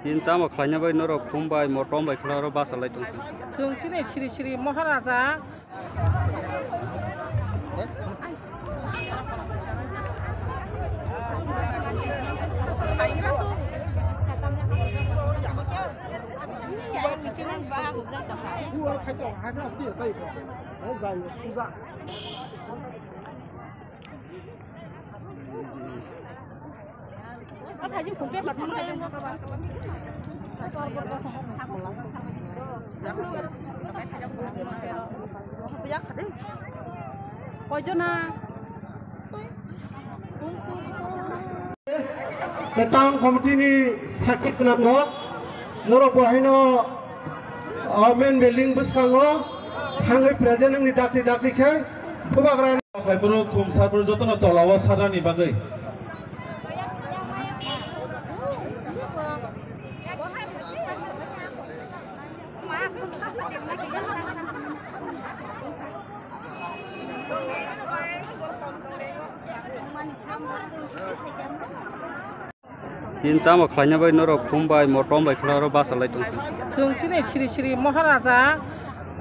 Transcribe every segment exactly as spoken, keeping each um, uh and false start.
Tini tamo khlaina bai norok khum bai motom bai khwlai oro basa lai tongkha. Chwng chini siri siri Maharaja. Koijona? Tang committee ni sakhi khwnamrok, norok bo haino, o, main building bwskango thangwi present wngni dakti dakti khe bubagra. Phaiphuru khum sarphuru jotono tolao sarnani bagwi. Tini tamo khlaina bai norok khum bai motom bai khwlai oro basa lai tongkha. Chwng chini siri siri Maharaja,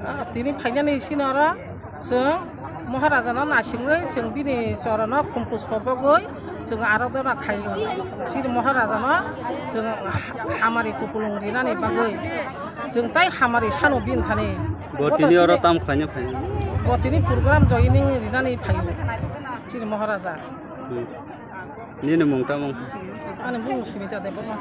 ah, tini phainani sini oro chwng Maharaja no naisingwi chwng bini chorono khum puspo bogwi chwng arodhona khaio. Siri Maharaja no chwng hamari kupulung rinani bagwi chwng tai hamari sano bini thani. Bo tini oro tam khlaina phai? Bo tini program joining rinani phaio. Siri Maharaja. Hmm. Nini mung tamo? Ani mung Sumita Debbarma.